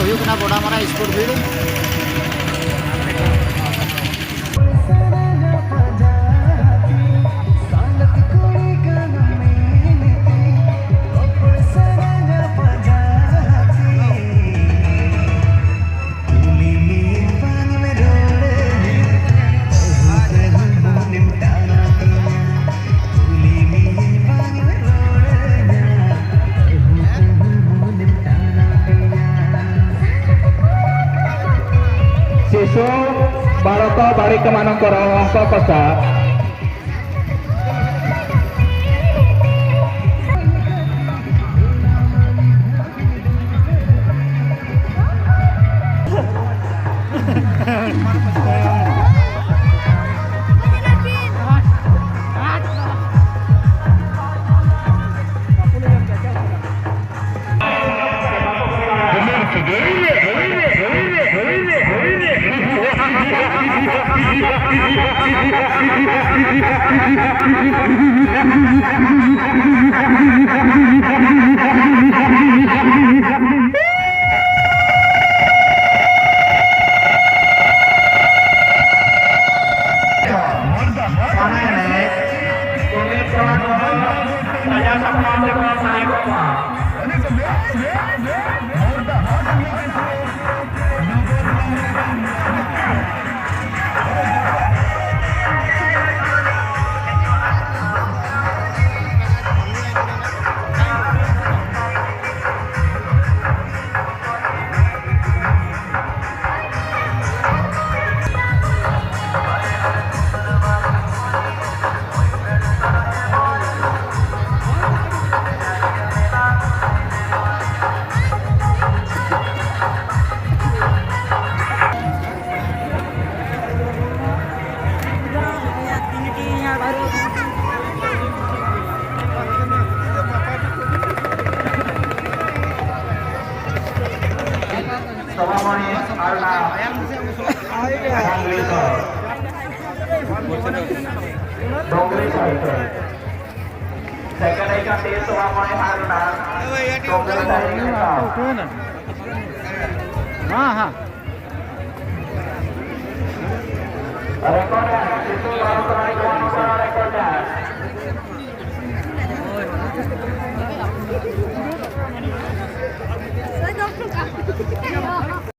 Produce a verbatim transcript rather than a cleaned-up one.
ᱦᱩᱭᱩᱜ ᱠᱟᱱᱟ ᱜᱚᱰᱟᱢᱟᱨᱟ sport field. ଶିଶୁ ବାଳକ ବାଳିକାମାନଙ୍କର ଅଙ୍କ କଷା। ᱥᱟᱡᱟᱣ ᱥᱟᱯᱲᱟᱣ ᱛᱮᱠᱚ ᱥᱟᱦᱟ ᱠᱚᱜ ᱢᱟ᱾ ᱥᱚᱵᱷᱟᱢᱚᱬᱤ ᱟᱨ ᱚᱱᱟ ᱰᱚᱝᱜᱽᱨᱤ ᱥᱚᱨ, ᱰᱚᱝᱜᱽᱨᱤ ᱥᱚᱨ᱾ ᱥᱮᱠᱮᱱᱰ ᱦᱩᱭ ᱠᱟᱱ ᱛᱮ ᱥᱚᱵᱷᱟᱢᱚᱬᱤ ᱟᱨ ᱚᱱᱟ ᱰᱚᱝᱜᱽᱨᱤ ᱥᱚᱨ᱾ ᱩᱴᱷᱟᱹᱣ ᱮᱱᱟ᱾ ᱦᱮᱸ, ᱦᱮᱸ᱾